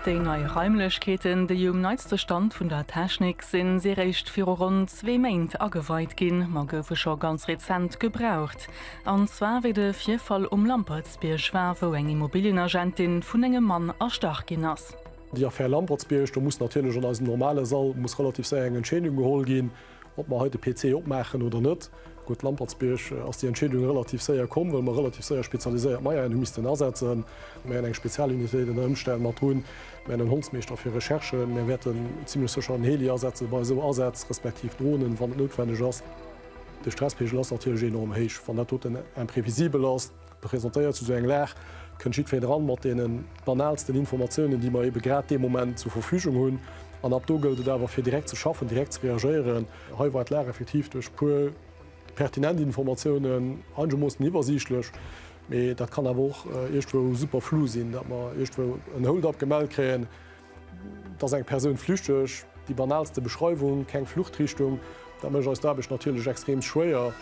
Déi nei Raimlechkeeten, déi um neitste Stand vun der Technik sinn, si réischt viru ronn zwee Méint ageweit ginn, ma goufe scho ganz rezent gebraucht. An zwar wéi de Virfall um Lampertsbierg war, wou eng Immobilienagentin vun engem Mann erstach ginn ass. Déi Affär Lampertsbierg, do muss natierlech an eisem normale Sall muss relativ séier eng Entscheedung geholl ginn, ob mer hei de PC opmaachen oder net. Gutt, Lampertsbierg ass déi Entscheedung relativ séier komm, well mer relativ séier spezialiséiert Moyenen hu missten asetzen. Mir hunn eng Spezialunitéit ënner Ëmstänn mat drun, mir hunn en Hondsmeeschter fir Recherchen, mir wäerten zimlech sécher en Heli asetze bei esou Asätz, respektiv Dronen, wann et noutwenneg ass. De Stresspegel ass natierlech enorm héich, wann dat doten imprevisibel ass. Presentéiert zu esou eng Lag, kënnt jiddwereen eran mat deene banaalsten Informatiounen, déi mer ebe grad dee Moment zur Verfügung hunn. An ab do gëllt et awer, fir direkt ze schaffen, direkt ze reagéieren. Hei war d'Lag effektiv duerch puer pertinent Informatiounen einegermoossen iwwersiichtlech, mee dat kann awer och iergendwou super flou sinn, datt mer iergendwou en Hold-up gemellt kréien, et ass eng Persoun flüchteg, déi banaalste Beschreiwung, keng Fluchtrichtung. Dat mécht eis d'Aarbecht natierlech extrem schwéier.